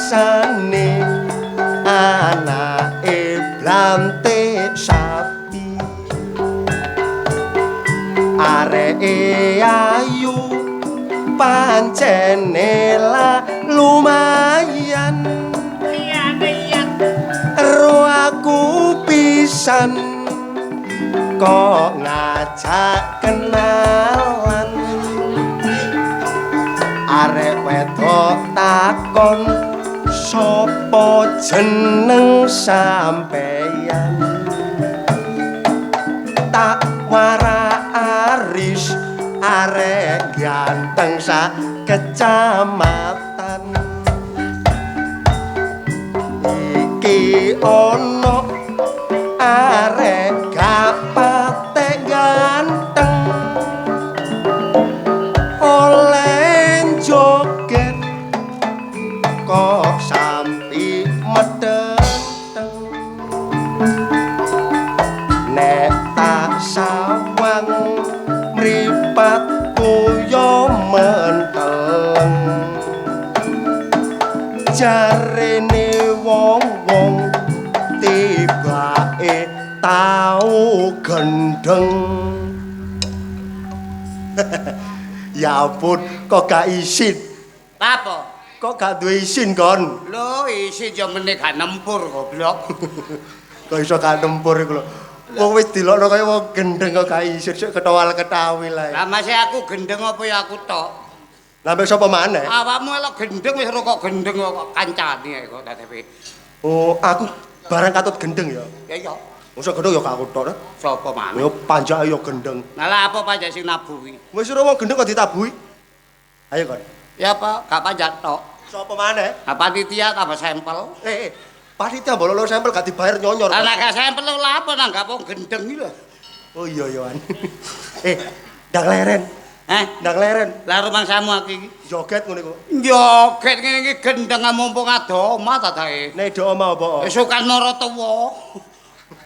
Rasane anake blantik sapi. Areke ayu pancene la lumayan. Ero aku pisan kok ngajak kenalan. Arek wedok takon sapa jeneng sampeyan. Tak wara aris arek ganteng sak kecamatan. Iki ono arek gak patek ganteng oleh joget kok sampi medenteng. Nek tak sawang mripatku yo menteleng. Jarene wong-wong tibake tau gendeng. Ya ampun, kok gak isin? Apa? Kok gak duwe isin kon? Lho, isin yo meneh gak nempur goblok. Kok iso gak nempur iku lho. Wong wis dilokno kaya wong gendeng kok gak isin, sik ketawal-ketawi lae. Lah masih aku gendeng apa ya aku tok? Lah mbek sapa maneh? Awakmu elok gendeng wis rokok gendeng kok kancane kok tatepe. Oh, aku barang katut gendeng ya. Ya iya. Mosok gendeng ya gak aku tok. Sapa maneh? Ya panjake ya gendeng. Lah lha apa panjak sing nabuhi? Wis ora wong gendeng kok ditabuhi. Ayo kon. Ya apa? Gak panjak tok. Sapa maneh? Lah panitia tambah sampel. Panitia mbok loro sampel gak dibayar nyonyor. Lah nek gak sampel lha apa nanggap wong gendeng iki lho. Oh iya ya. Ndang leren. Ndang leren. Lah rumangsamu aku iki. Joget ngene iku. Joget ngene iki gendeng mumpung ado omah ta dae. Nek do omah apa? Esukan maratuwa.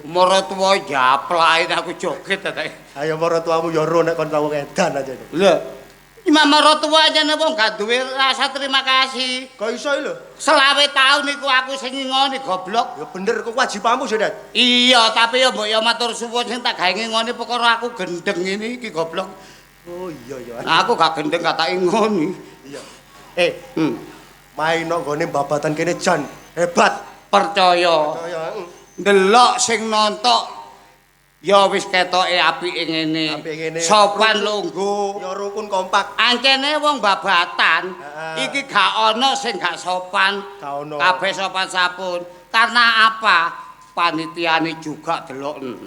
Maratuwa japlae aku joget ta dae. Ayo maratuwamu ya ro nek kon tau edan aja. Lho. Imam maratuwa ajane wong gak duwe rasa terima kasih. Kok iso lho? 25 taun iku aku sing ngingoni goblok. Ya bener kok wajibamu sih, Dad. Iya, tapi ya mbok ya matur suwun sing tak gawe ngingoni perkara aku gendeng ngene iki goblok. Oh iya ya. Nah, aku gak gendeng gak tak ingoni. Iya. Main nang nggone babatan kene jan hebat. Percaya. Percaya. Ndelok sing nontok ya wis ketoke apike ngene. Sopan lungguh. Ya rukun kompak. Ancene wong babatan iki gak ana sing gak sopan. Gak ono. Kabeh sopan sapun. Karena apa? Panitiane juga deloken.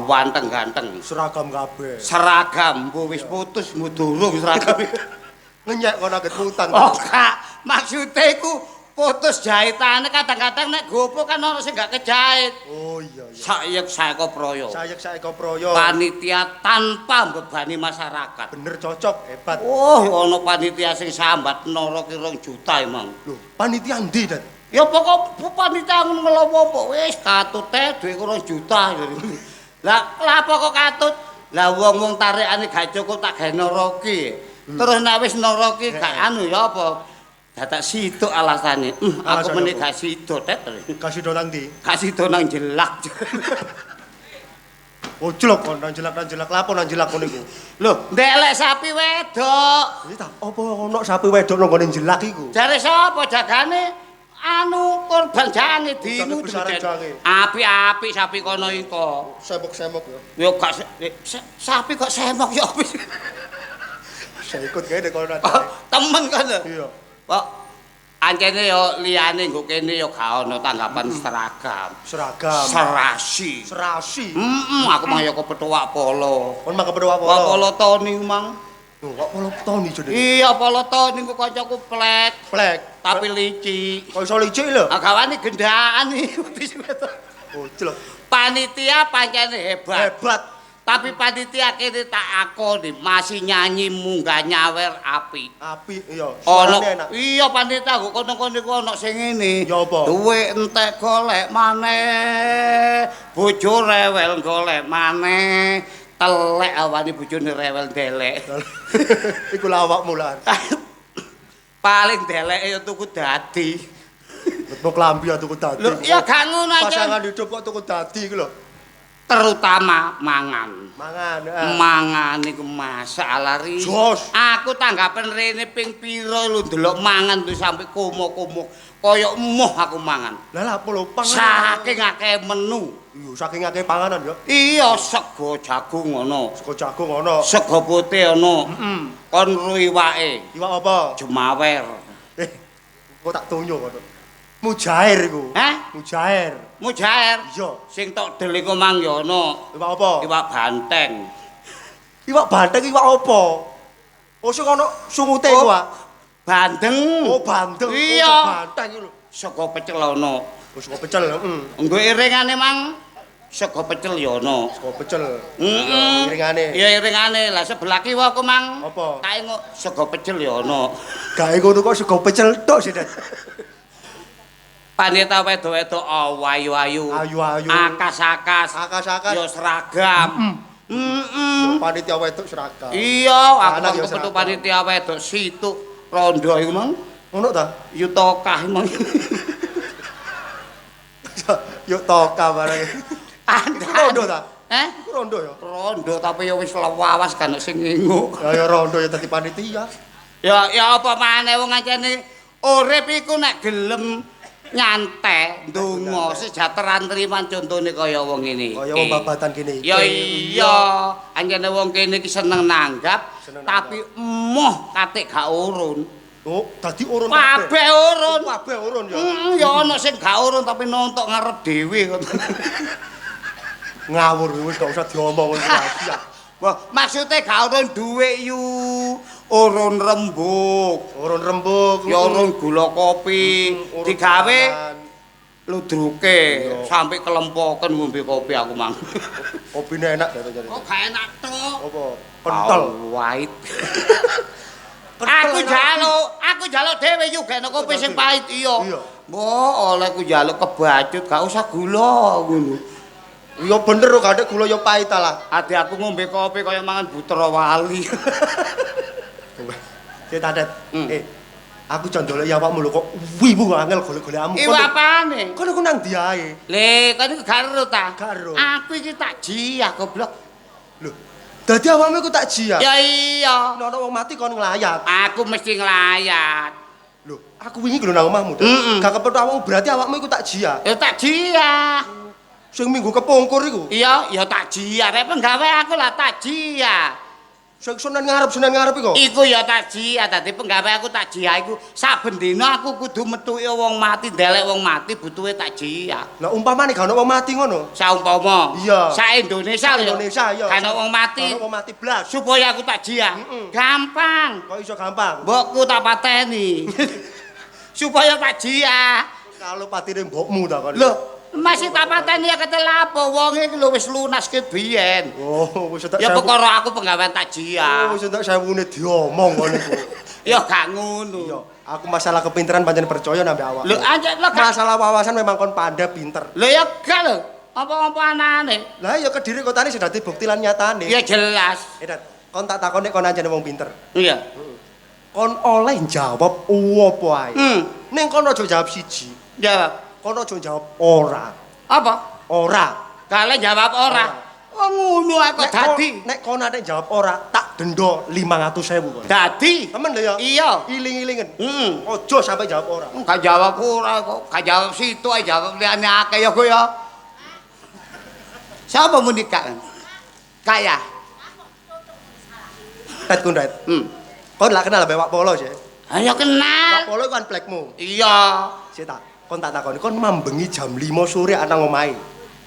Ganteng-ganteng. Seragam kabeh. Seragam mbuh wis putus mbuh durung seragam. Ngenyek kono anggit utang. Oh, gak. Maksude iku putus jahitane kadang-kadang nek gopo kan ono sing gak kejahit. Oh iya iya. Sayek saeka proyo. Sayek saeka proyo. Panitia tanpa mbebani masyarakat. Bener cocok, hebat. Oh, ono panitia sing sambat noro ki 2 juta emang. Lho, panitia ndi, Dan? Ya pokok panitia ngono ngelawa apa wis katute dhuwit 2 juta. Lah lha apa kok katut? Lah wong-wong tarikane gak cukup tak gawe noroki. Terus nek wis noroki gak anu ya apa? Dadak sido alasane. Aku meneh gak sido, Tet. Gak sido nang ndi? Gak sido nang jelak. Ojlok kon nang jelak lapo nang jelak ngono iku. Lho, ndelek sapi wedok. Iki ta apa ono sapi wedok nang nggone jelak iku? Jare sapa jagane? Anu korban jange dinu. Apik-apik sapi kono iku. Semok-semok ya. Ya gak sapi kok semok ya. Saya ikut gawe kono. Temen kan lho. Iya. Kok ancene ya liyane nggo kene ya gak ono tanggapan seragam. Seragam. Serasi. Serasi. Aku mang ya kepethuk polo. Kon mang kepethuk polo. Polo Toni mang. Lho, kok polo Toni jenenge? Iya, polo Toni ku kancaku plek. Plek. Tapi licik. Kok iso licik lho? Ah gawane gendaan iki. Ojlok. Panitia pancene hebat. Hebat. Tapi panitia kene tak akoni masih nyanyi munggah nyawer api. Api iya. Ono iya panitia kok kono-kono iku ono sing ngene. Ya apa? Duwe entek golek maneh, bojo rewel golek maneh, telek awane bojone rewel ndelek. Iku lawakmu lah. Paling deleke ya tuku dadi. Mbok klambi ya tuku dadi. Lho, ya gak ngono aja. Pasangan hidup kok tuku dadi iku lho. Terutama mangan. Mangan, heeh. Mangan iku masalah ri. Jos. Aku tanggapan rene ping pira lho ndelok mangan tuh sampe komo-komo. Kaya emoh aku mangan. Lah lha apa lho panganan? Saking akeh menu. Iya, saking akeh panganan ya. Iya, sego jagung ngono. Sego jagung ana. Sego putih ana. Heeh. Kon ru iwake. Iwak apa? Jemawer. Kok tak tonyo kono. Mujair iku. Hah? Mujair. Mujair. Iya. Sing tok del iku mang ya ana. Iwak apa? Iwak banteng. Iwak banteng iwak apa? Oh sing ana sungute iku ah. Bandeng. Oh bandeng. Iya. Oh, banteng iku lho. Sego pecel ana. Oh sego pecel, heeh. Nggo iringane mang sego pecel ya ana. Sego pecel. Heeh. Iringane. Iya iringane. Lah sebelah kiwa aku mang. Apa? Kae ngok sego pecel ya ana. Gawe ngono kok sego pecel tok sih, Det. Panita wedok-wedok ayu-ayu. Ayu-ayu. Akas-akas. Akas-akas. Ya seragam. Heeh. Panitia wedok seragam. Iya, aku ya kepetuk panitia wedok situk rondo iku mang. Ngono ta? Yutokah mang. Yuk toka barang. Iku rondo ta? Eh? Iku rondo ya? Rondo tapi ya wis lawas kan sing nginguk. Ya ya rondo ya dadi panitia. Ya ya apa maneh wong ancene urip iku nek gelem nyantai ndonga sejahtera nriman contone kaya wong ngene. Kaya wong babatan kene iki. Ya iya, ancene wong kene iki seneng nanggap tapi emoh katik gak urun. Oh, dadi urun kabeh. Kabeh urun. Kabeh urun ya. Ya ana sing gak urun tapi nontok ngarep dhewe kok. Ngawur wis gak usah diomong ngono lagi ya. Wah, maksude gak urun dhuwit yu, urun rembug. Urun rembug, ya urun gula kopi, digawe ludruke sampai kelempoken ngombe kopi aku mang. Kopine enak ta jare. Kok gak enak tok. Apa? Kental. Pahit. Aku njaluk dhewe yu gak kopi sing pahit iya. Mbok oleh ku njaluk kebacut gak usah gula ngono. Ya bener kok gak gula ya pahit ta lah. Ade aku ngombe kopi kaya mangan butra wali. Sik ta, Det. Aku jan ndoleki awakmu lho kok wiwu angel golek-golekamu. Iku apane? Kono ku nang ndi ae? Le, kon iku gak ero ta? Gak ero. Aku iki takjiah goblok. Lho, dadi awakmu iku takjiah? Ya iya. Nek ana wong mati kon nglayat. Aku mesti nglayat. Lho, aku wingi lho nang omahmu. Gak kepethuk awakmu berarti awakmu iku takjiah. Ya takjiah. Sing minggu kepungkur iku. Iya, ya takjiah. Rek penggawe aku lah takjiah. Sing Senin ngarep iku. Iku ya takjiah, dadi penggawe aku takjiah iku saben dina aku kudu metuki wong mati, ndelek wong mati butuhe takjiah. Lah umpamane gak ono wong mati ngono? Saumpama. Iya. Sak Indonesia lho. Indonesia iya. Gak ono wong mati. Gak ono wong mati blas. Supaya aku takjiah. Gampang. Kok iso gampang? Mbokku tak pateni. Supaya takjiah. Kalau patine mbokmu ta kon. Lho, masih tak pateni ya ketelapo wong iki lho wis lunas ke biyen. Oh, wis entek. Ya perkara aku penggawean takjiah. Oh, wis entek sewune diomong ngono iku. Ya gak ngono. Iya, aku masalah kepinteran pancen percaya nambah awak. Lho anjek lho gak masalah wawasan memang kon pandai pinter. Lho ya gak lho. Apa-apa anane. Lah ya Kediri kotane sudah dadi bukti lan nyatane. Ya jelas. Eh, Dat, kon tak takon nek kon anjene wong pinter. Iya. Kon oleh jawab opo ae. Ning kon aja jawab siji. Jawab. Kono aja jawab ora. Apa? Ora. Kale jawab ora. Oh ngono aku dadi. Nek kono nek jawab ora, tak denda 500.000 kon. Dadi. Temen lho ya? Iya. Iling-ilingen. Heeh. Aja sampe jawab ora. Gak jawab ora kok. Gak jawab situ ae jawab liyane akeh ya kowe ya. Sapa muni gak? Gak ya? Tet kun, Tet. Kon lak kenal mbek Wak Polo sih. Ayo kenal. Wak Polo iku kan plekmu. Iya. Sik tak. Kon tak takoni, kon mambengi jam 5 sore nang omahe.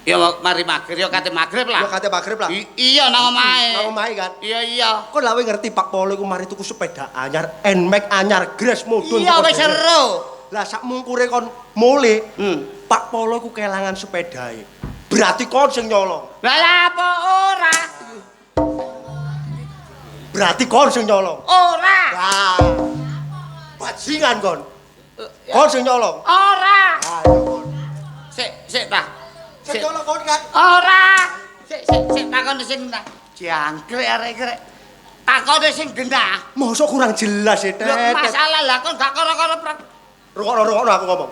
Ya mari magrib ya kate magrib lah. Ya kate magrib lah. Iya nang omahe. Nang omahe kan. Iya iya. Kon lak ngerti Pak Polo iku mari tuku sepeda anyar, Nmax anyar, Grace mudhun. Iya wis seru. Lah sak mungkure kon mule, Pak Polo iku kelangan sepedae. Berarti kon sing nyolong. Lah lha apa ora? Berarti kon sing nyolong. Ora. Lah. Bajingan kon. Kon sing nyolong. Ora. Ayo kon. Sik, sik ta. Sing nyolong kon kan. Ora. Sik, sik, sik takon sing ta. Jangkrik arek iki rek. Takone sing genah. Mosok kurang jelas e, Tet. Lho masalah lah kon gak karo-karo prak. Rungokno aku ngomong.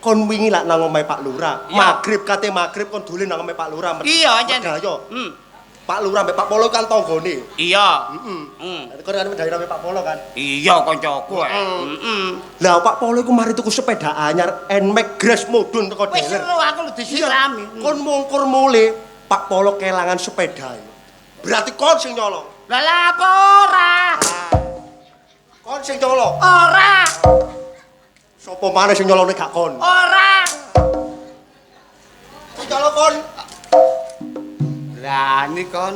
Kon wingi lak nang omahe Pak Lurah. Magrib kate magrib kon dolen nang omahe Pak Lurah. Iya, ancen. Medayo. Pak Lurah mbek Pak Polo kan tanggane. Iya. Heeh. Kon kan medayo mbek Pak Polo kan? Iya kancaku. Lah Pak Polo iku mari tuku sepeda anyar Nmax Grass mudhun teko Wis dealer. seru aku lho disirami. Kon mungkur mule Pak Polo kelangan sepeda. Berarti kon sing nyolong. Lah lah apa ora? Kon sing nyolong. Ora. Sopo maneh sing nyolongne gak kon? Ora. Sing nyolong kon. Lah ni kon.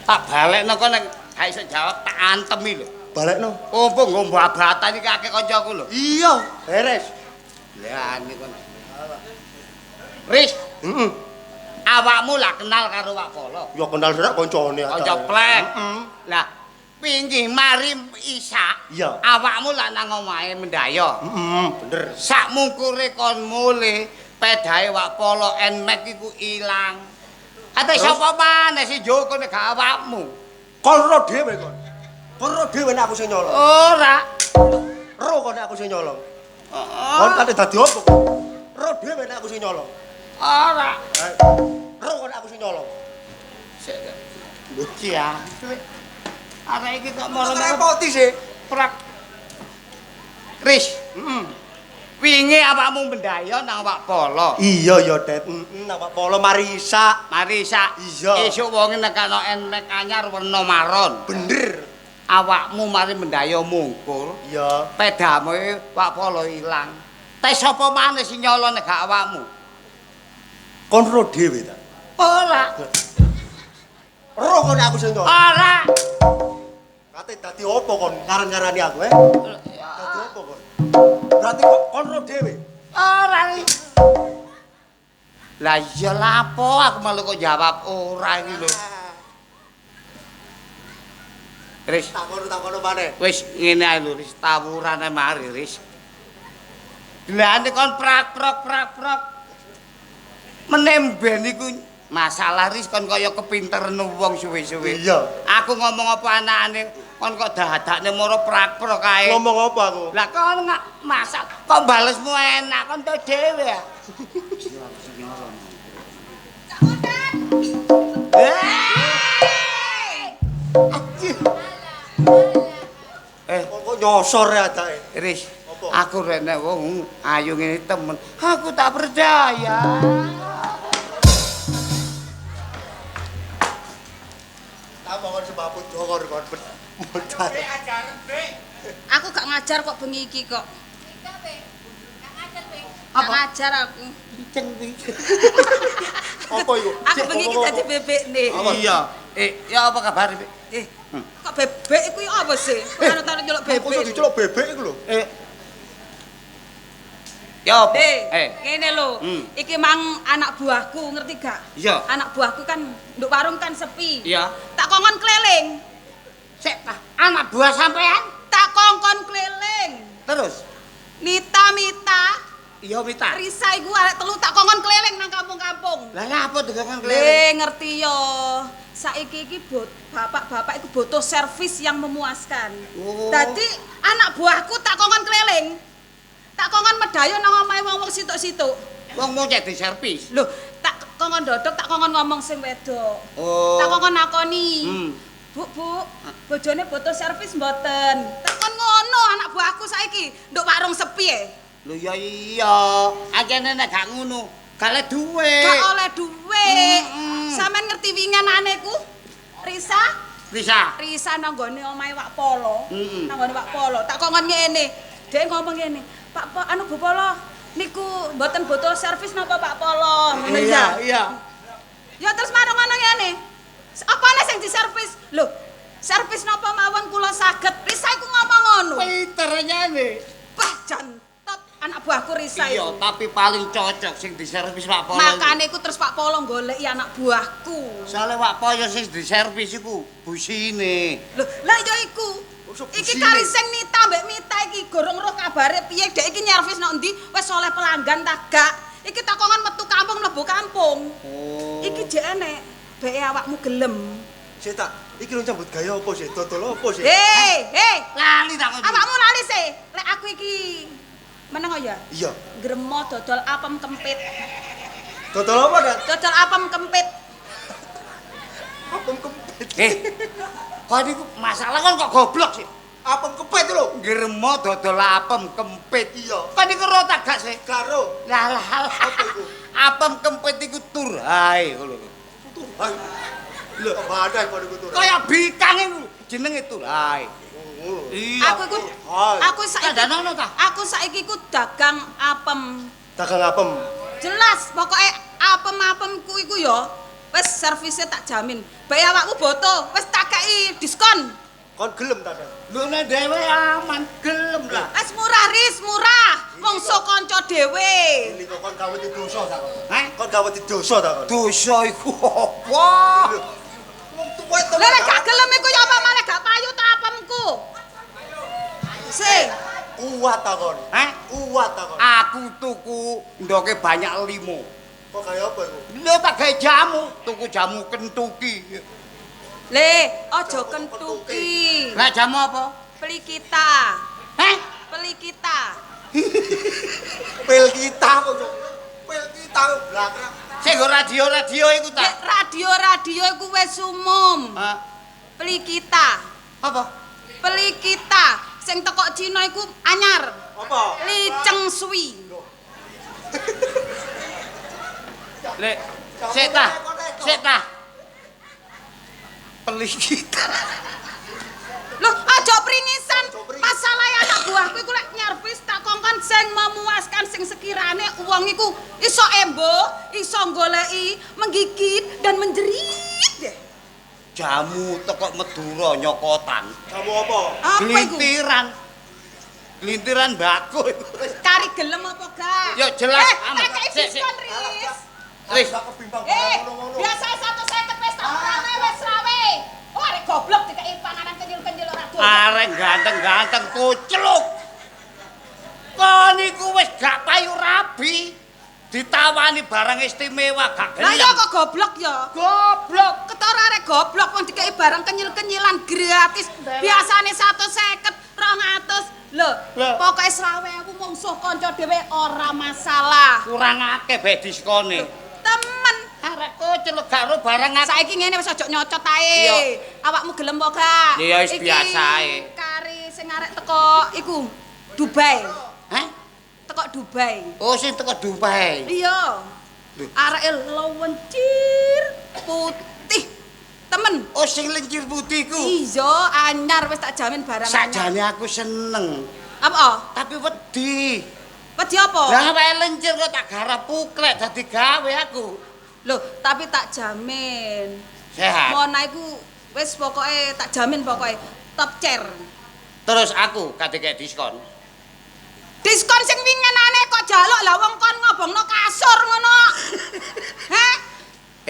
Tak balekno kon nek gak iso jawab tak antemi lho. Balekno. Opo nggo abatan iki akeh kancaku lho. Iya, beres. Lah ni kon. Riz, Heeh. Awakmu lah kenal karo Wak Polo. Ya kenal serak koncone. Kanca plek. Lah pinggih mari isak. Iya. Awakmu lah nang omahe Mendaya. Heeh, bener. Sak mungkure kon mule, pedahe Wak Polo Nmax iku ilang. Ate sapa maneh sing njoko nek gak awakmu? Kon ro dhewe kon. Kon ro dhewe nek aku sing nyolong. Ora. Ro kon nek aku sing nyolong. Kon kate dadi opo? Ro dhewe nek aku sing nyolong. Ora. Ro kon aku sing nyolong. Sik. Iya. Arek iki kok moro repoti sih. Prak. Riz. Heeh. Wingi awakmu mendaya nang Wak Polo. Iya ya, Det. Heeh, nang Wak Polo mari isak. Mari isak. Iya. Esuk wonge nekakno Nmax anyar werna maron. Bener. Awakmu mari mendaya mungkur. Iya. Pedamu Wak Polo ilang. Tes sapa maneh sing nyolong nek gak awakmu? Kon ro dhewe ta? Ora. Ro kon aku sing nyolong. Ora. Kate dadi opo kon ngaran-ngarani aku, eh? Dadi opo kon? Berarti kok kon ro dhewe? Ora. Lah iya lapo aku malu kok jawab ora iki lho. Riz, takono maneh. Wis ngene ae lho, Riz, tawurane mari, Riz. Gelane kon prak-prok prak-prok. Menemben iku masalah Riz kon kaya kepinteren wong suwe-suwe. Iya. Aku ngomong apa anane kon kok dadakne moro prak-prok kae. Ngomong apa aku? Lah kon nggak masak kok balesmu enak kon to dhewe ya. Kok nyosor ya adake. Riz, aku rene wong ayu ngene temen. Aku tak percaya. Tak mongkon sebabut jongor kon. Aku gak ngajar kok bengi iki kok. Gak ngajar aku. Apa iku? Aku bengi iki dadi bebek nih. Iya. Ya apa kabar, Bek? Kok bebek iku ya apa sih? Kok anut-anut nyeluk bebek. Kok iso diceluk bebek iku lho? Ya apa? Ngene lho. Iki mang anak buahku, ngerti gak? Iya. Anak buahku kan nduk warung kan sepi. Iya. Tak kongkon keliling. Sik, anak buah sampean? Tak kongkon keliling. Terus? Nita Mita. Iya Mita. Risa iku arek telu tak kongkon keliling nang kampung-kampung. Lah lha apa dikongkon keliling? Ngerti yo. Saiki iki bapak-bapak iku butuh servis yang memuaskan. Oh. Dadi anak buahku tak kongkon keliling. Tak kongkon medayo nang omahe wong-wong situk-situk. Wong mau cek diservis. Lho, tak kongkon dodok, tak kongkon ngomong sing wedok. Oh. Tak kongkon nakoni. Bu, Bu, bojone butuh servis mboten. Tak kon ngono anak buahku saiki nduk warung sepi e. Lho ya iya, ancene nek gak ngono, gak oleh duwe. Gak oleh duwe. Sampeyan ngerti winginane ku? Risa? Risa. Risa nang nggone omahe Wak Polo. Nang nggone Wak Polo. Tak kongkon ngene. Dhek ngomong ngene, "Pak, Pak, anu Bu Polo, niku mboten butuh servis napa Pak Polo?" Ngono Iya, iya. Ya terus marang ngono ngene. Apane sing diservis? Lho, servis napa mawon kula saged. Risa iku ngomong ngono. Pinter nyane. Bah jantot anak buahku Risa Iya, iku. tapi paling cocok sing diservis Pak Polo. Makane iku terus Pak Polo goleki anak buahku. Soale Pak Polo sing diservis iku busine. Lho, lah ya iku. Iki kari sing Nita mbek Mita iki gorong roh kabare piye dek iki nyervis nang ndi wis oleh pelanggan ta gak. Iki tak kongkon metu kampung mlebu kampung. Oh. Iki jek enek. Beke awakmu gelem. Sik tak. Iki lho nyambut gawe apa sih? Dodol apa sih? Hei, hei. Lali tak kok. Awakmu lali sih. Lek aku iki meneng ya? Iya. Gremo dodol apem kempit. Dodol apa, Dat? Dodol apem kempit. Apem kempit. Kok niku masalah kon kok goblok sih? Apem kempit lho. Gremo dodol apem kempit. Iya. Kon niku ro tak gak sih? Karo. Lah lah. Apa iku? Apem kempit iku turhae lho. Turhae. Lho, badai kok niku turhae. Kaya bikang iku jenenge turhae. Iya. Aku saiki Kandhanono ta? Aku saiki ku dagang apem. Dagang apem. Jelas, pokoke apem-apemku iku ya wis servisnya tak jamin. Bae awakmu boto, wis tak kei diskon. Kon gelem ta, Dat? Lho nek dhewe aman gelem lah. Wis murah, Riz, murah. Wong sok kanca dhewe. Ini kok kon gawe dosa ta kon? Heh? Kon gawe dosa ta kon? Dosa iku apa? Wong tuwa to. Lah lek gak gelem iku ya apa malah gak payu ta apemku. Sing kuat ta kon? Heh? Kuat ta kon? Aku tuku ndoke banyak limo. Kok kaya apa iku? Lho tak gawe jamu, tuku jamu kentuki. Le, aja kentuki. Lah jamu apa? Pelikita. Heh? Pelikita. Pil kita kok. Pil kita blakrak. Sing nggo radio-radio iku ta? Nek radio-radio iku wis umum. Hah? Pelikita. Apa? Pelikita. Sing teko Cina iku anyar. Apa? Liceng suwi. Lek, sik ta. Sik ta. Pelikita. Loh, aja pringisan. Masalah anak buahku iku lek nyervis tak kongkon sing memuaskan sing sekirane wong iku iso embo, iso goleki, menggigit dan menjerit deh. Jamu teko Madura nyokotan. Jamu apa? Apa iku? Glintiran. Glintiran bako iku. Kari gelem apa gak? Ya jelas aman. Tak kei diskon, Riz. Riz. Biasa 150 wis tak murahne wis rawe. Oh, arek goblok dikei panganan kenyil-kenyil ora doyan. Arek ganteng-ganteng kucluk. Kon iku wis gak payu rabi. Ditawani barang istimewa gak gelem. Lah ya kok goblok ya? Goblok. Ketara arek goblok wong dikei barang kenyil-kenyilan gratis. Biasane 150, 200. Lho, pokoke 20.000 mungsuh kanca dhewe ora masalah. Kurang akeh bae diskone. Temen. Arek kucluk gak ro barang akeh. Saiki ngene wis aja nyocot ae. Awakmu gelem apa gak? Iya wis biasa ae. Kari sing arek teko iku Dubai. Hah? Teko Dubai. Oh, sing teko Dubai. Iya. Areke lencir putih. Temen. Oh, sing lencir putih ku. Iya, anyar wis tak jamin barang anyar. Sakjane aku seneng. Apa? Tapi wedi. Wedi apa? Lah awake lencir kok tak garap puklek dadi gawe aku. Loh, tapi tak jamin. Sehat. Mona iku wis pokoke tak jamin pokoke top chair. Terus aku kate kek diskon. Diskon sing winginane kok jaluk lah wong kon ngobongno kasur ngono. Heh?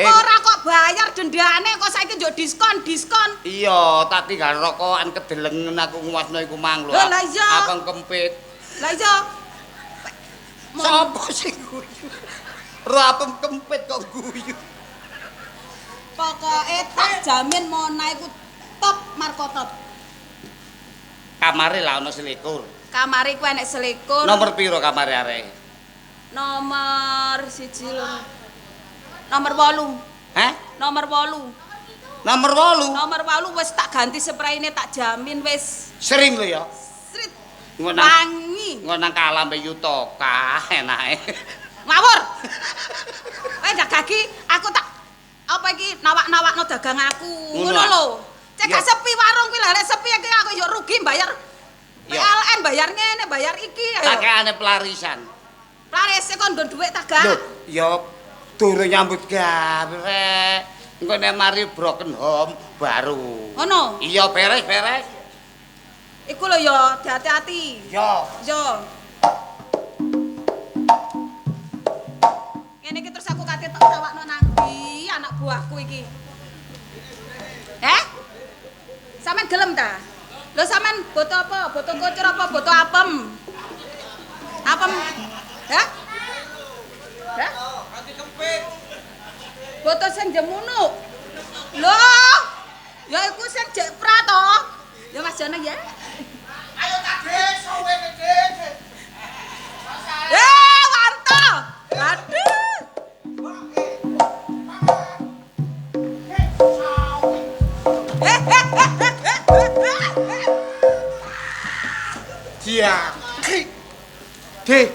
Ora kok bayar dendane kok saiki njuk diskon, diskon. Iya, tak tinggal rokokan kedelengen aku nguasno iku mang lho. Lah iya. Abang kempit. Lah iya. Sopo sing guyu? Ro apem kempit kok guyu. Pokoke tak jamin Mona iku top markotop. Kamare lah ana selikur. Kamare ku enek selikur. Nomor piro kamare arek? Nomor 1 loro. Nomor 8. Hah? Nomor 8. Nomor 8? Nomor 8 wis tak ganti spraine tak jamin wis. Sering lho ya. Srit. Wangi. Ngono nang kalah mbek Yutoka enake. Ngawur. Kowe ndak gagi, aku tak apa iki nawak-nawakno dagang aku. Ngono lho. Cek gak sepi warung kuwi lha lek sepi iki aku yo rugi bayar PLN bayar ngene, bayar iki ayo. Tak kene pelarisan. Larise kon nggon dhuwit ta gak? Lho, ya durung nyambut gawe rek. Engko nek mari broken home baru. Ngono. Iya, beres-beres. Iku lho ya, hati-hati. Iya. Yo. Ngene iki terus aku kate tak tawakno nang ndi anak buahku iki. Eh? Sampeyan gelem ta? Lho sampean boto apa? Boto kocor apa boto apem? Apem. Hah? Hah? Kempit. Boto sing jemunuk. Lho, Ya iku sing jek pra to. Ya Mas Jono ya. Ayo tak Dik, suwe Dik. Eh, Wanto. Aduh. Dia. Dik.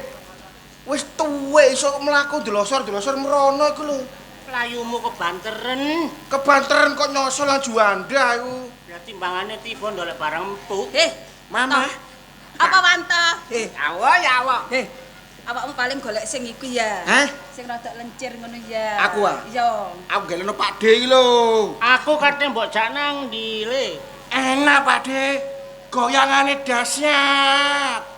Wis tuwek iso mlaku delosor-delosor merono iku lho. Playumu kebanteren. Kebanteren kok nyosol nang Juanda iku. Lah timbangane tiba ndolek barang empuk. Mama. Apa Wanto? Awa ya awa. Awakmu paling golek sing iku ya. Hah? Sing rada lencir ngono ya. Aku ah? Iya. Aku geleno Pak D iki lho. Aku kate mbok jak nang ndi le? Enak Pak D. Goyangane dahsyat.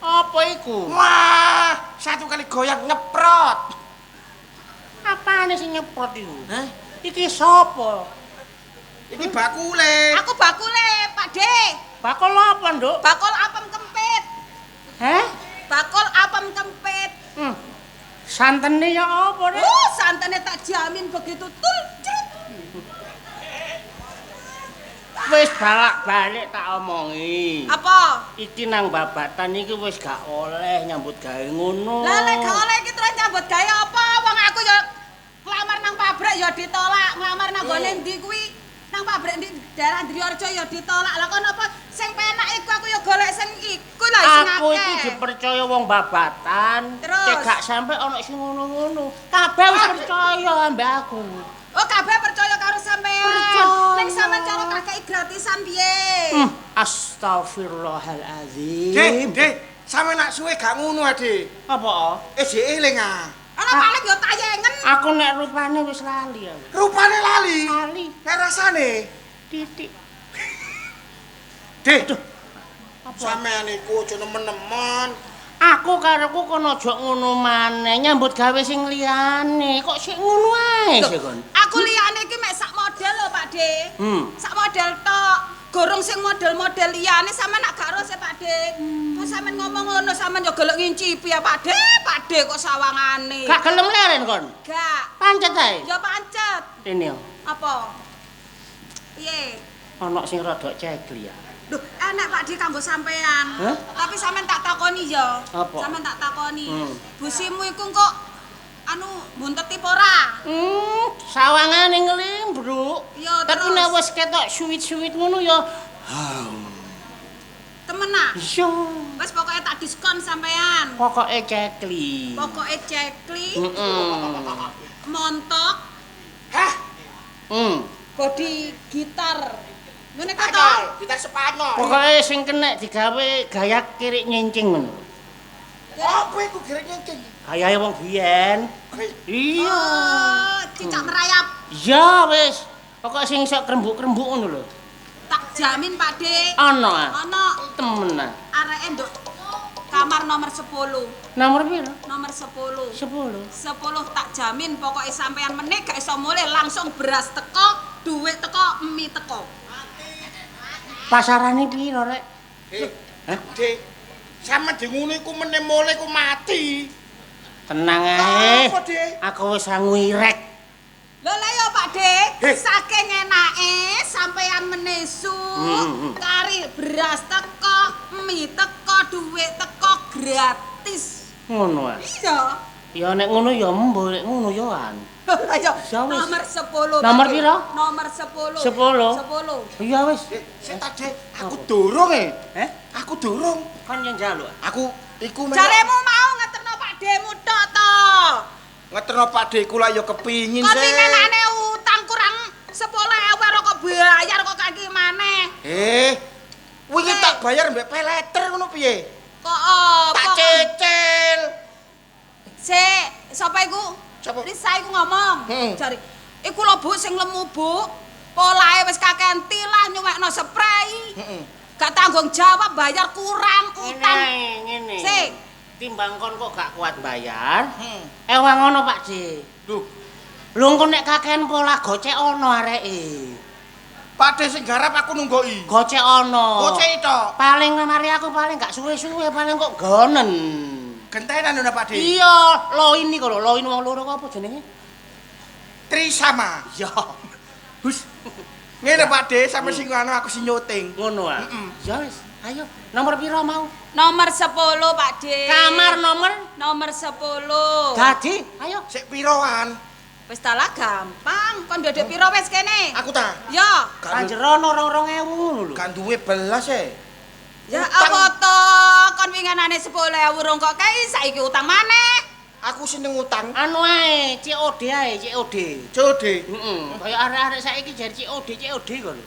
Apa iku? Wah, satu kali goyang nyeprot. Apane sing nyeprot iku? Hah? Iki sapa? Iki bakule. Aku bakule, Pak D. Bakul apa, Nduk? Bakul apem kempit. Heh? Bakul apem kempit. Hmm. Santene ya apa, Rek? Oh, santene tak jamin begitu tul crut. Wis balak-balik tak omongi. Apa? Iki nang babatan iki wis gak oleh nyambut gawe ngono. Lah lek gak oleh iki terus nyambut gawe apa? Wong aku ya nglamar nang pabrik ya ditolak, nglamar nang gone ndi kuwi? Nang pabrik ndi daerah Driyorejo ya ditolak. Lah kon apa sing penak iku aku ya golek sing iku lah sing akeh. Aku iki dipercaya wong babatan. Terus? Cek gak sampe ana sing ngono-ngono. Kabeh wis percaya ambek aku. Oh, kabeh percaya karo sampean. Percaya. Ning sampean cara tak kei gratisan piye? Astagfirullahalazim. Dik, Dik, sampe nak suwe gak ngono, Dik. Apa? Jek eling ah. Ana paling yo tayengen. Aku nek rupane wis lali aku. Rupane lali. Lali. Nek rasane Titik. Dik. Sampean iku aja nemen-nemen. Aku karepku kono aja ngono maneh, nyambut gawe sing liyane. Kok sik ngono ae sih kon? Aku liyane iki mek sak model lho, Pak De. Sak model tok. Gorong sing model-model liyane sampean nak gak ro sih, Pak De. Kok sampean ngomong ngono sampean yo gelek ngincipi ya, Pak De. Pak De kok sawangane. Gak gelem leren kon. Gak. Pancet ae. Ya pancet. Rene yo. Apa? Piye? Ana sing rada cegli ya. Duh, enak Pak De kanggo sampean. Hah? Tapi sampean tak takoni ya. Apa? Sampean tak takoni. Busimu iku kok anu bunteti apa ora? Sawangane nglimbruk. Iya, Tapi terus? nek wis ketok suwit-suwit ngono ya. Temen ah. Iya. Wis pokoke tak diskon sampean. Pokoke cekli. Pokoke cekli, Heeh. montok, Hah? Body gitar. Ngene kok to? Gitar Spanyol. Pokoke sing kenek digawe gaya kirik nyincing ngono. Apa iku kirik nyincing? Gayae wong biyen. Iya. Oh, cicak merayap. Iya wis. Pokoke sing iso krembuk-krembuk ngono lho. Tak jamin Pak De. Ana ah. Ana Temen ah. areke nduk kamar nomor 10. Nomor piro? Nomor 10. 10. 10 tak jamin pokoke sampean meneh gak iso mulih langsung beras teko, duit teko, mie teko. Pasarane piro rek? Hah? Dik, sampe di ngono iku meneh mulih iku mati. Tenang ae. Apa, Dik? Aku wis sangu irek. Lho lah ya Pak De, saking enake sampean menesu, kari beras teko, mie teko, duit teko gratis. Ngono ah. Iya. Ya nek ngono ya mbuh, nek ngono ya an. Ayo, Ya wis. nomor 10. Nomor Pak De. piro? Nomor 10. 10? 10. Iya wis. Sik ta, Dik, aku durung e. Heh? Aku durung. Kon yang njaluk. Aku iku Jaremu mau ngeterno Pak Demu tok to. Ngeterno Pak De ku lah ya kepingin Kok pingenane utang kurang 10.000 kok bayar kok kaki maneh. Wingi tak bayar mbek peleter ngono piye? Kok apa? Tak cecil. Sik, sapa iku? Sapa? Risa iku ngomong. Jare, iku lho Bu sing lemu Bu. Polahe wis kakean tilah nyuwekno spray. Gak tanggung jawab bayar kurang utang. Ngene. Sik. Timbang kon kok gak kuat bayar. Ewang ngono Pak De. Lho, Lho engko nek kakean pola gocek ana areke. Pak De sing garap aku nunggoki. Gocek ana. Gocek tok. Paling mari aku paling gak suwe-suwe paling kok gonen. Gentenan lho Pak De. Iya, loin iku lho, loin wong loro kok apa jenenge? Trisama. Iya. Hus. Ngene Pak De, sampe sing anu aku sing nyuting. Ngono ah. Ya wis, ayo. Nomor piro mau? Nomor 10 Pak De. Kamar nomor nomor 10. Dadi, ayo. Sik piroan? Wis ta lah gampang. Kon ndodek piro wis kene? Aku ta. Ya. Kanjerono 2.000 ngono lho. Gak duwe belas e. Ya apa to? Kon winginane 10.000 rong kok kei saiki utang maneh. Aku seneng utang. Anu ae, COD ae, COD. COD. Heeh, kaya arek-arek saiki jare COD, COD kok lho.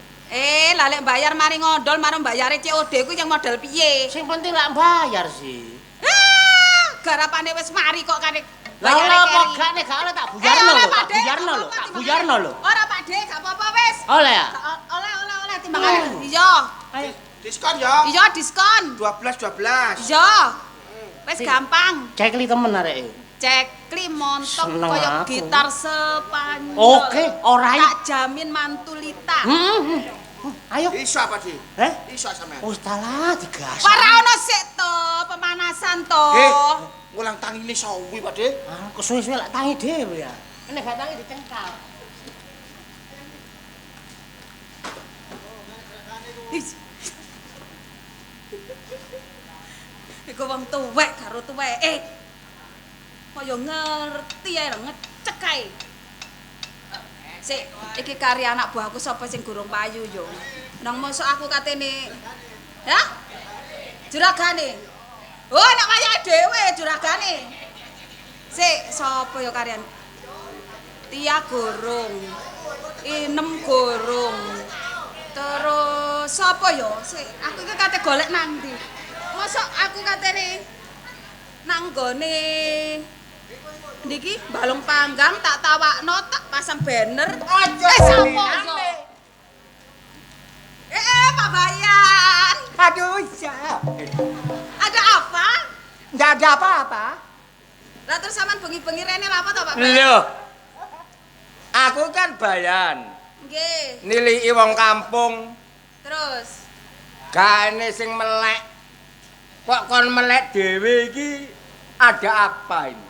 Lah lek bayar mari ngondol marang bayare COD ku yang model piye? Sing penting lak bayar sih. Garapane wis mari kok kare. Lah apa gak nek gak oleh tak buyarno lho, tak buyarno lho, tak buyarno lho. Ora Pak De, gak apa-apa wis. Oleh ya? Oleh timbangane. Iya. Ayo. Diskon ya. Iya, diskon. 12 12. Iya. Wis gampang. Cekli temen areke. Cekli montok kaya gitar Spanyol. Oke, ora tak jamin mantulita. Ayo. Iso apa, Di? Heh? Iso sampean. Wis talah digas. Ora ono sik to, pemanasan to. Ngulang tangine sawi, Pak De. Ah, kesuwe-suwe lak tangi dhewe ya. Nek gak tangi dicengkal. Iku wong tuwek karo tuweke. Kaya ngerti ae ngecek ae. Sik, iki karya anak buahku sapa sing gurung payu yo. Nang mosok aku katene. Hah? Juragane. Oh, nek wayahe dhewe juragane. Sik, sapa yo karyan? Tia gorong. Inem gorong. Terus sapa yo? Sik, aku iki kate golek nang ndi? Mosok aku katene nang nggone niki balung panggang tak tawakno tak pasang banner. Aja sapa yo? Pak Bayan. Aduh, iya. Ada apa? Nggak ada apa-apa. Lah terus sampean bengi-bengi rene lha apa to, Pak Bayan? Loh. Aku kan Bayan. Nggih. Niliki wong kampung. Terus gaene sing melek. Kok kon melek dhewe iki ada apa ini?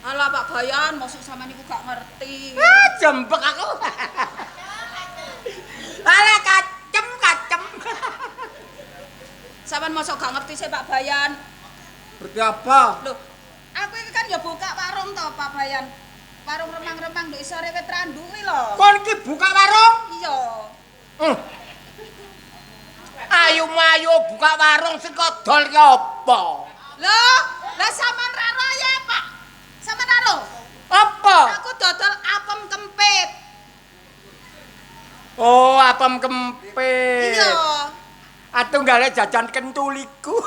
Alah Pak Bayan, mosok sampean niku gak ngerti. Ah, jembek aku. Alah kacem kacem. Sampean mosok gak ngerti sih Pak Bayan. Ngerti apa? Loh, aku iki kan ya buka warung to Pak Bayan. Warung remang-remang nduk isore wit randu kuwi lho. Kon iki buka warung? Iya. Ayo-ayo buka warung sing kodol ki apa? Loh, lah sampean ra ro ya, Pak. Sampean ra ro? Apa? Aku dodol apem kempit. Oh, apem kempit. Iya. Atunggale jajan kentuliku.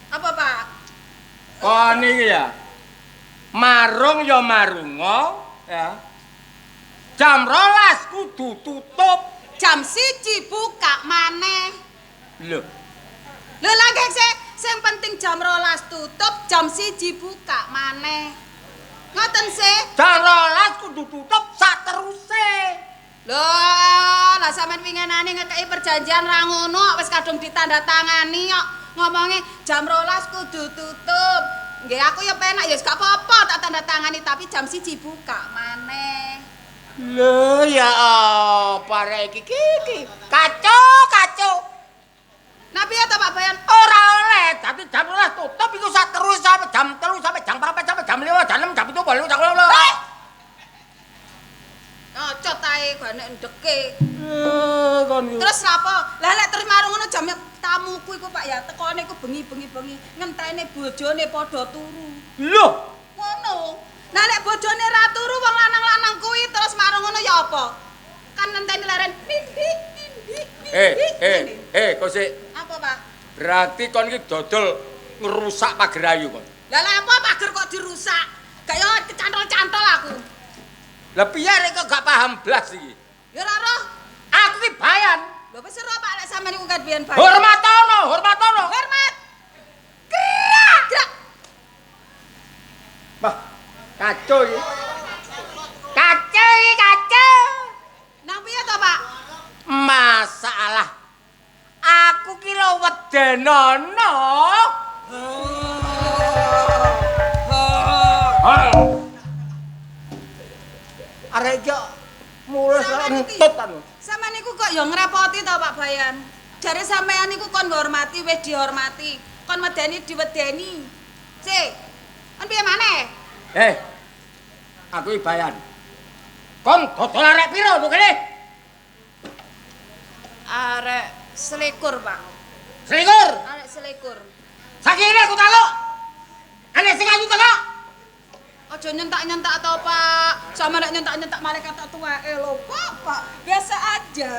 Apa, Pak? Kon iki ya. Marung ya marunga, ya. Jam 12 kudu tutup. Jam 1 buka maneh. Lho. Lho lah nggih sing penting jam 12 tutup, jam 1 buka maneh. Ngoten sih. Jam 12 kudu tutup sak teruse. Lho, lah sampean winginane ngekeki perjanjian ra ngono wis kadung ditandatangani kok. Ngomonge jam 12 kudu tutup. Nggih aku ya penak ya gak apa-apa tak tandatangani tapi jam 1 buka maneh. Lho ya apa rek iki iki? Kacau, kacau. Nah piye to Pak Bayan? Ora oleh, dadi jam 12 tutup iku sak terus sampe jam 3 sampe jam 4 sampe jam 5, jam 6, jam 7, 8, jam 9. Cocot ae gak nek ndeke. Kon. Terus napa? Lah lek terus marung ngono jam tamuku iku Pak ya tekone iku bengi-bengi-bengi ngenteni bojone padha turu. Lho, ngono. Nah lek bojone ra turu wong lanang-lanang kuwi terus marung ngono ya apa? Kan ngenteni leren mimpi mimpi. Kok sik. Apa, Pak? Berarti kon iki dodol ngrusak pager ayu kon. Lah lha apa pager kok dirusak? Gak yo kecantol-cantol aku. Lah piye rek kok gak paham blas iki? Ya ora roh. Aku iki Bayan. Lho wis ero Pak lek sampean iku kan biyen Bayan. Hormatono, hormatono. Hormat. Gerak. Gerak. Wah, kacau iki. Kacau iki, kacau. Nang piye to, Pak? Masalah. Aku ki lho wedenono. Arek iki Mulih Sampeyan entut anu. Sampeyan niku kok ya ngrepoti to Pak Bayan. Jare sampeyan niku kon ngormati wis dihormati, kon medeni diwedeni. Sik. Kon piye maneh? Eh. Aku iki Bayan. Kon dodol arek piro mbok kene? Arek selikur, Pak. Selikur. Arek selikur. Sakire aku taluk. Ana sing ayu taluk. Aja nyentak-nyentak to, Pak. Sama nek nyentak-nyentak malaikat tak tuweke lho, Pak, Pak. Biasa aja.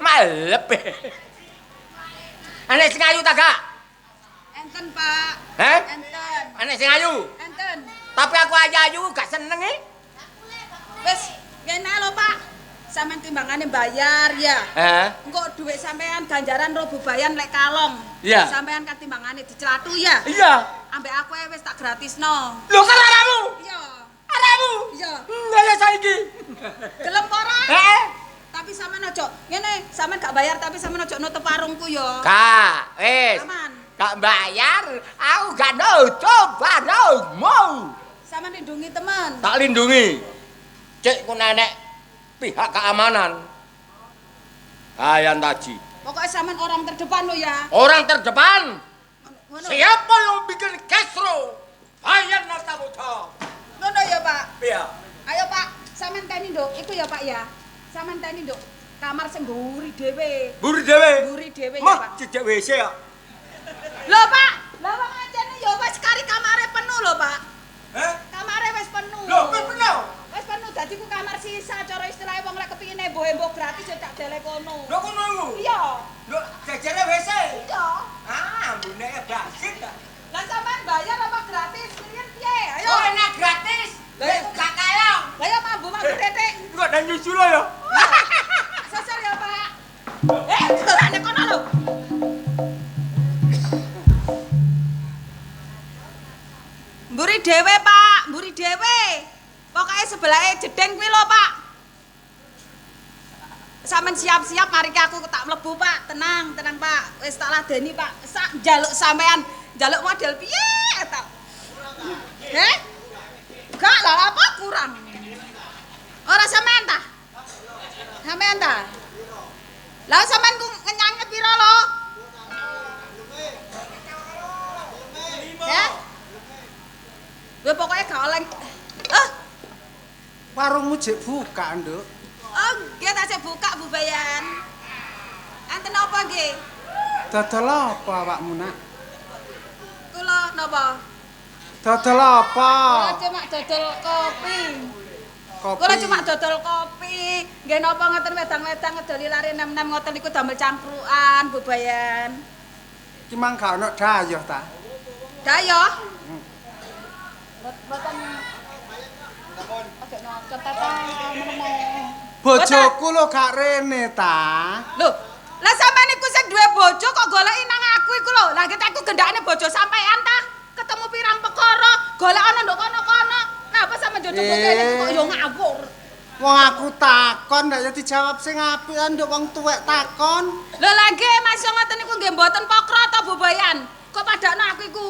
Malep. Ana sing ayu ta gak? Enten, Pak. Heh? Enten. Ana sing ayu. Enten. Tapi aku ayu gak seneng e. Wis, ngene lho, Pak. Sampeyan timbangane bayar ya. Heh. Engko dhuwit sampean ganjaran ro bubayan lek kalong. Iya. Sampean kan timbangane dicelatu ya. Iya. Ambek aku ae wis tak gratisno. Lho kan aramu. Iya. Aramu. Iya. Lah ya saiki. Gelem apa ora? Heeh. Tapi sampean ojo ngene, sampean gak bayar tapi sampean ojo nutup warungku ya. Gak, wis. Aman. Gak bayar, aku gak nutup warungmu. Sampean lindungi temen. Tak lindungi. Cek ku nenek pihak keamanan. Bayan Taji. Pokoknya sampean orang terdepan lo ya. Orang terdepan. Ngono. Siapa yang bikin kesro? Bayan Natamuta. Ngono ya, Pak. Iya. Ayo, Pak, sampean teni, Nduk. Iku ya, Pak ya. Sampean teni, Nduk. Kamar sing mburi dhewe. Mburi dhewe. Mburi dhewe ya, Mah, Pak. jejak WC ya. Lho, Pak. Lah wong ancene ya wis kari kamare penuh lho, Pak. Heh? Kamare wis penuh. Lho, wis penuh. Wis penuh dadi ku kamar sisa cara istilahnya wong lek kepingin embo-embo gratis ya tak delek kono. Lho kono iku. Iya. Lho, jejere WC. Iya. Ah, ambune basin ta. Lah sampean bayar apa gratis? Riyen piye? Ayo. Oh, enak gratis. Lah, Lah, gak kalong. Lah ya mambu-mambu titik. Kok dan nyusul ya? Sosor ya, Pak. Eh, dolane kono lho. Mburi dhewe, Pak. Mburi dhewe. Pokoke sebelahe jedeng kuwi lho, Pak. Sampeyan siap-siap mari ki aku tak mlebu, Pak. Tenang, tenang, Pak. Wis tak ladeni, Pak. Sak njaluk sampean, njaluk model piye tak. Heh? Gak lah apa kurang. Ora sampean ta? Sampean ta? Lah sampean ku ngenyange pira lho? Ya? Gue pokoknya gak oleh. Ah, Warungmu jek buka, Nduk. oh, nggih tak sik buka Bu Bayan. Enten apa nggih? Dodol apa awakmu, Nak? Kula napa? Dodol apa? Kula cuma dodol kopi. Kopi. Kula cuma dodol kopi. Nggih napa ngoten wedang-wedang ngedoli lare nem-nem ngoten niku damel cangkruan Bu Bayan. Ki mang gak ono dayoh ta? Dayoh. Mboten Ojo nyocot ta ta menemo. Bojoku lho gak rene ta. Lho, lah sampean iku sing duwe bojo kok goleki nang aku iku lho. Lah kita iku gendakane bojo sampean ta. Ketemu pirang perkara, golek ana nduk kono-kono. Napa sampean jojo kene iku kok yo ngawur. Wong aku takon ndak ya dijawab sing apik nduk wong tuwek takon. Lho lah nggih Mas yo ngoten niku nggih mboten pokro ta Bu Bayan. Kok padakno aku iku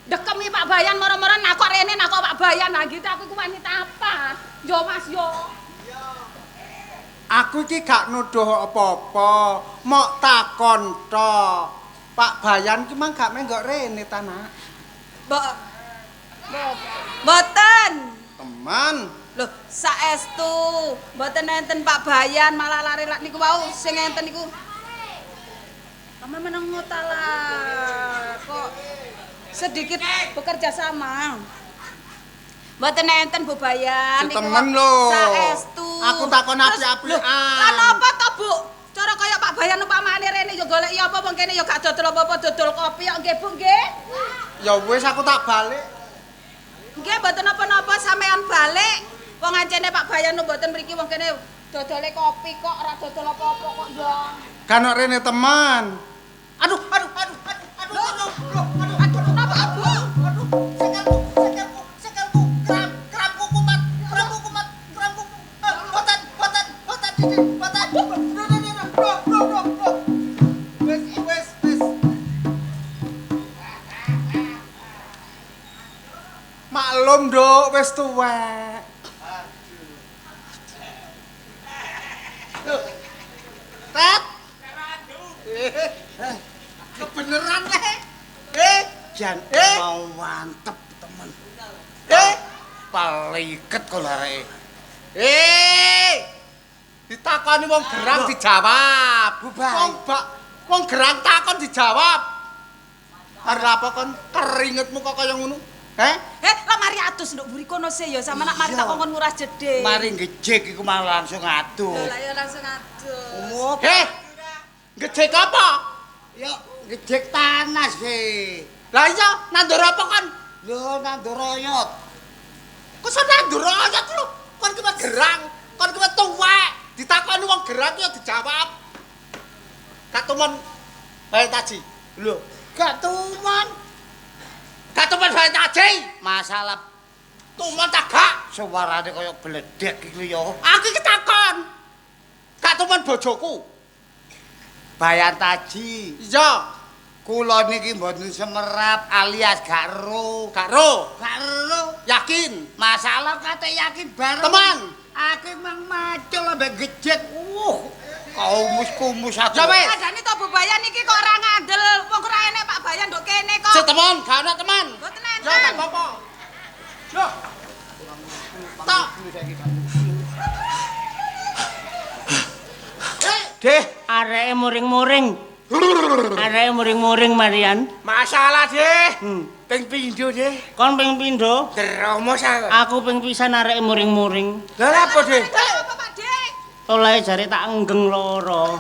dekemi Pak Bayan moro-moro nakok rene nakok Pak Bayan. Lah gitu aku iku wanita apa? Yo Mas yo. Aku iki gak nuduh apa-apa, mok takon tok. Pak Bayan ki mang gak menggok rene ta, Nak? Mbok Mboten. Teman. Loh, saestu mboten enten Pak Bayan malah lari lak niku wau sing enten niku. Mama meneng ta lah. Kok sedikit bekerja sama. Mboten enten Bu Bayan Si temen lho. Saestu. Aku takon Terus, api-apian. lho, Lah napa to, Bu? Cara kaya Pak Bayan upamane rene ya goleki apa wong kene ya gak dodol apa-apa dodol kopi kok nggih Bu nggih. Ya wis aku tak balik. Nggih mboten napa-napa sampean balik. Wong ancene Pak Bayan mboten mriki wong kene dodole kopi kok ora dodol apa-apa kok ya. Kan rene teman. Aduh, aduh, aduh, aduh, aduh, aduh, aduh, aduh, Aduh, napa Bu? aduh, sekelku, sekelku, sekelku, kram, kramku kumat, kramku kumat, kramku, botan, botan, botan, didi, botan, bro, bro, bro, bro, bro, bro, wes, wes, wes. Maklum Maklum, Nduk, wis tuwek. Tet. Kebeneran le. Jan mau mantep temen. Paliket kok areke. Ditakoni wong gerang dijawab. Wong gerang takon dijawab. Arep apa kon keringetmu kok kaya ngono? Heh? Lah mari atus nduk mburi kono se ya sama nak mari tak kongkon nguras jedhe. Mari ngejek iku malah langsung adus. Lah ya langsung adus. Ngejek apa? Ya ngejek tanah sih. Lah iya, nandur apa kon? Lho nandur oyot. Kok iso nandur oyot lho? Kon ki gerang, kon ki tuwek. Ditakoni wong gerang ya dijawab. Katumon bae taji. Lho, gak tumon. Gak tumon bae taji. Masalah tumon ta gak? Suarane kaya bledek iki ya. Aku iki takon. Gak tumon bojoku. Bayan taji. Iya. Kula niki mboten semerap alias gak ero. Gak ero. Gak ero. Yakin. Masalah kate yakin bareng. Teman. Aku emang macul ambek gejek. Kumus-kumus aku. Ya wis. Adane to Bu Bayan iki kok ora ngandel. Wong ora enek Pak Bayan nduk kene kok. Sik temen, gak ana teman. Mboten enten. Ya gak apa-apa. Loh. Tok. Deh, areke muring-muring. Areke muring-muring Marian. Masalah deh. Ping pindho deh. Kon ping pindho? Dromos aku. Aku ping pisan areke muring-muring. Lah apa deh? Apa Pak Dek? Tolae jare tak enggeng loro.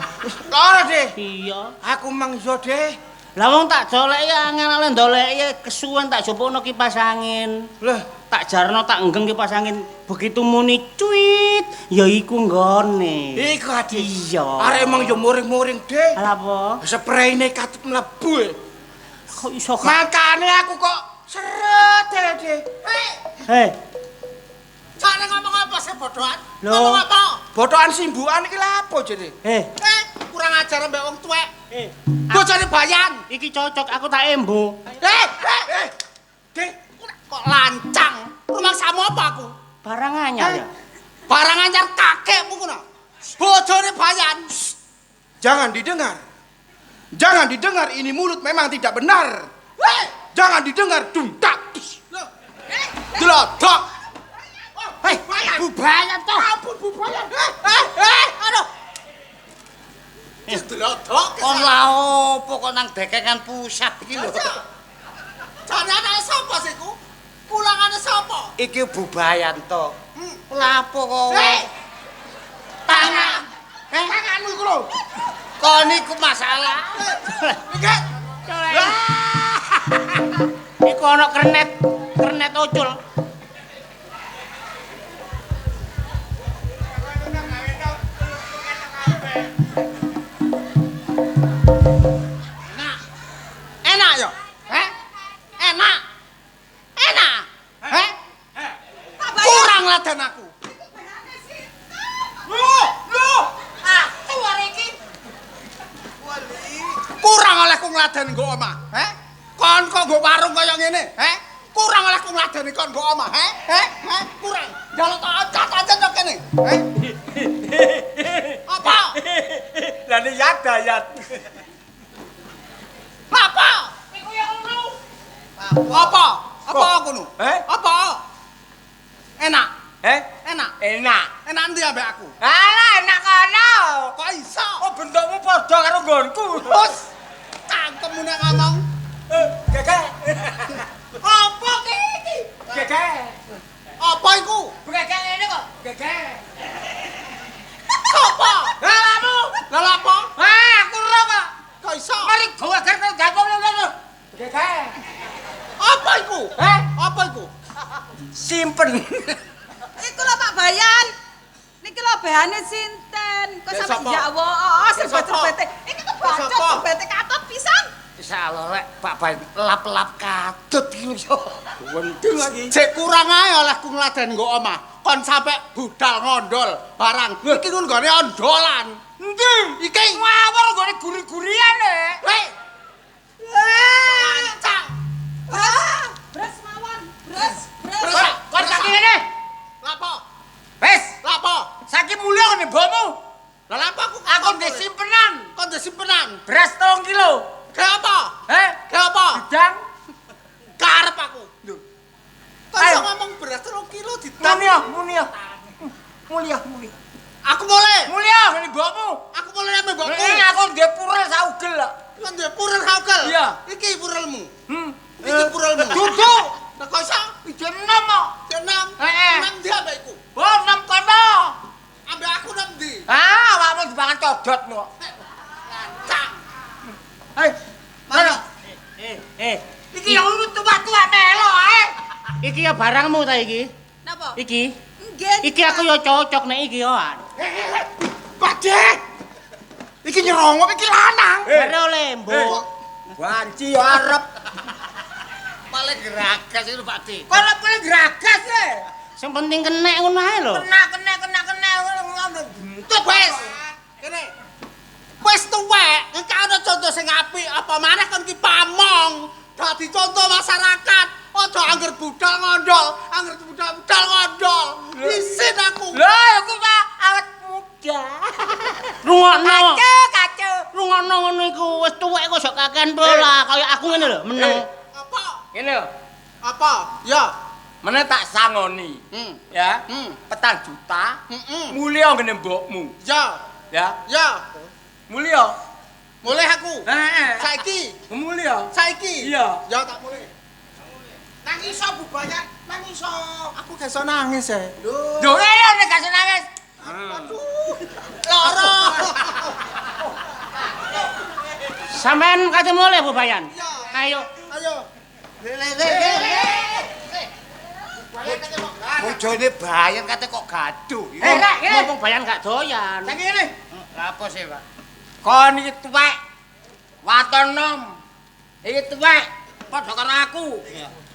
Loro deh. Iya. Aku mang yo deh. Lah wong tak doleki angel-angel ndoleki kesuwen tak jupukno kipas angin. Lah tak jarno tak enggeng kipas angin. Begitu muni cuit, ya iku nggone. Iku adi. Iya. Arek emang yo muring-muring deh. Lah apa? Spreine katut mlebu. Kok iso gak? Makane aku kok seret deh. Hei. Jane ngomong apa sih bodohan? Loh. Ngomong apa? Bodohan simbukan iki lha apa jane? Kurang ajar mbek wong tuwek. Bojone Bayan. Iki cocok aku tak embo. Deh, kok lancang. Rumangsamu apa aku? Barang anyar ya. Barang anyar kakekmu ngono. Bojone Bayan. Jangan didengar. Jangan didengar, ini mulut memang tidak benar. Jangan didengar, dung tak. Delodok. Hei, Bu Bayan toh. Ampun Bu Bayan. Aduh. Delodok. Kon lha opo kok nang dekengan pusat iki lho. Jane anake sapa sih iku? Pulangane sapa? Iki Bu Bayan to. Lha apa kok? Tangan. Tanganmu iku lho. Kon iku masalah. Iki. Iku ana kernet, kernet ucul. Enak. Enak ya? Heh? Enak. Enak. Heh? Kurang laden aku. Loh, loh. Aku arek iki. Kurang olehku ngladeni nggo omah, heh? Kon kok nggo warung kaya ngene, heh? Kurang olehku ngladeni kon nggo omah, heh? Heh? Heh? Kurang. Njaluk tak acat-acat kok kene, heh? Apa? Lah ne yat dayat. Apa? Iku ya ngono. Apa? Apa ngono? Heh? Apa? Enak. Heh? Enak. Enak. Enak endi ambek aku? Alah enak kono. Kok iso? Oh bentukmu padha karo nggonku. Terus cangkemmu nek ngomong. Gegek. Apa ki iki? Gegek. Apa iku? Gegek ngene kok. Gegek. Apa? Lah Lah apa? Ah, aku ro kok. Kok iso? Mari geger karo jampung lho. Gegek. Apa iku? Heh? Apa iku? Simpen. Iku lho Pak Bayan. Niki lho behane sinten? Kok sampe ya Allah, serbet-serbete. Iki kebacut serbete katut pisan. Salah rek Pak Bayan lap-lap katut iki lho. Wendeng lagi. Jek kurang ae olehku ngladeni nggo omah. Kon sampe budal ngondol barang. Iki nggone ondolan. Endi? Iki ngawur nggone guri-gurian e. Hei. Lancang. Beres mawon, beres, beres. Beres. Kon saiki ngene. Lapo? Wis, Lapo? saiki mulya ngene mbokmu. Lah lapo aku Aku ndek simpenan. Kon ndek simpenan. Beras 3 kilo. Kayak apa? Heh? Kayak apa? Gedang. Karep aku. Lho. Kok iso ngomong beras 3 kilo didang? Mulia, mulia. Mulia, mulia. Aku boleh. Mulia ngene mbokmu. Aku boleh nambah mbokku. Ini aku ndek purel saugel kok. Kon ndek purel saugel? Iya. Iki purelmu. Iki purelmu. Duduk. Lah kok iso? Ije 6 kok. Ije 6. Heeh. 6 ndi ambek iku? Oh, 6 kono. Ambek aku 6 ndi? Ah, awakmu dipangan codot kok. Cak. Hei, Mana? Iki yang tuwa-tuwa melok ae. Iki ya barangmu ta iki? Napa? Iki. Nggih. Iki aku ya cocok nek iki ya. Pak Dek. Iki nyerongok iki lanang. Bare oleh mbok. Wanci ya arep. Paling geragas itu Pak De. Kono paling geragas e. Sing penting kenek ngono ae lho. Kena kena kena kena ngono bentut Wes. Kene. Wis tuwek, engko ana contoh sing apik apa maneh kon ki pamong. Dadi contoh masyarakat. Aja angger budal ngondol, angger budal-budal ngondol. Isin aku. Lho, iku Pak awet muda. Rungokno. Kacau, kacau. Rungokno ngono iku wis tuwek kok sok kakean pola kaya aku ngene lho, meneng. Apa? Ngene lho. Apa? Ya. Meneh tak sangoni. Ya. 4 juta. Mulya ngene mbokmu. Ya. Ya. Ya. Mulya. Mulih aku. Heeh. Saiki. Mulya. Saiki. Iya. Ya tak mulih. Nangis iso Bu Bayan, nangis iso. Aku gak iso nangis e. Lho. Lho, ngene nek gak iso nangis. Aduh. Loro. Sampean kate mulih Bu Bayan? Iya. Ayo. Ayo. Le le le le. Bojone Bayan kate kok gaduh. Eh, Rek, ngene. Ngomong Bayan gak doyan. Saiki ngene. Lah apa sih, Pak? Kon iki tuwek. Waton nom. Iki tuwek padha karo aku.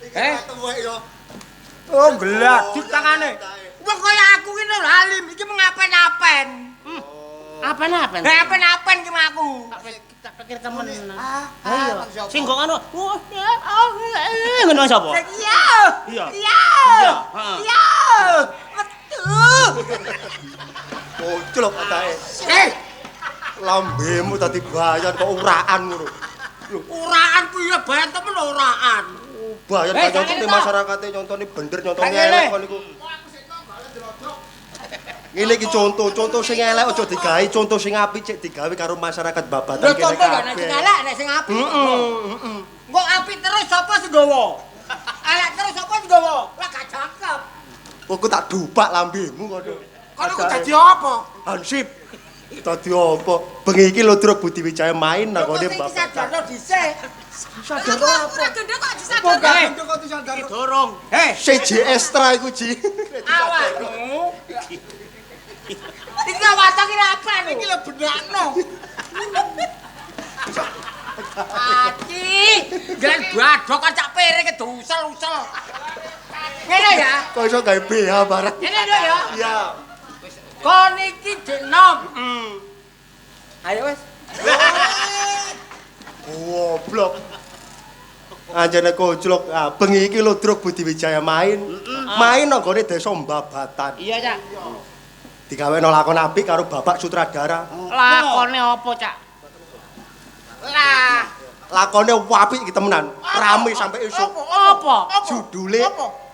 Iki tuwek yo. Oh, gladuk tangane. Wong kaya aku ki lho alim, iki mengapen-apen. Apen-apen. Lah apen-apen ki aku. Tak pikir temenan. Ayo. Sing kok ngono. Ngono sapa? Iya. Iya. Iya. Iya. Metu. Koclok atake. Eh, Lambemu tadi bayan kok uraan ngono. Lho, uraan piye bayan temen uraan. Bayan Eh, kan nyontone sakit to? masyarakate nyontone bener nyontone Sakit, elek Le. kon niku. Ngene iki contoh-contoh sing elek aja digawe, contoh sing apik cek digawe karo masyarakat babatan Lho kene contoh gak nek sing kabeh. elek nek sing apik. Heeh, heeh. Engko apik terus sapa sing nggawa? Elek terus sapa sing nggawa? Lah gak cakep. Aku tak dupak lambemu kono. Kono ku dadi apa? Hansip. Dadi apa? Bengi iki Ludruk Budi Wijaya main nang gone Kok sing babatan. disadarno dhisik. Aku ora gendeng kok disadar. Eh, Kok disadar. Dorong. hei, CJ Extra iku Ji. awakmu. Iki watak iki apa Iki lho benakno. Ati, glen badhok kan cak piring kedusel-usel. Ngene ya. Kok iso gawe BH barang. Ngene lho ya. Iya. Kon iki jek nom. Ayo wis. Goblok. Anjene koclok. Ah, bengi iki Ludruk Budi Wijaya main. Main nang gone desa Mbabatan. Iya, Cak. Digaweno lakon apik karo bapak sutradara. Lakone apa, Cak? Lah, Lakone apik iki temenan. Rame sampe esuk. Apa? Judule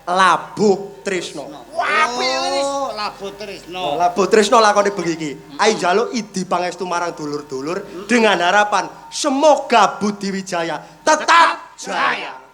Labuh Trisno. Apik wis. Oh, Labu Trisno. Labuh Trisno lakone bengi iki. Ayo njaluk idi pangestu marang dulur-dulur dengan harapan semoga Budi Wijaya tetap jaya.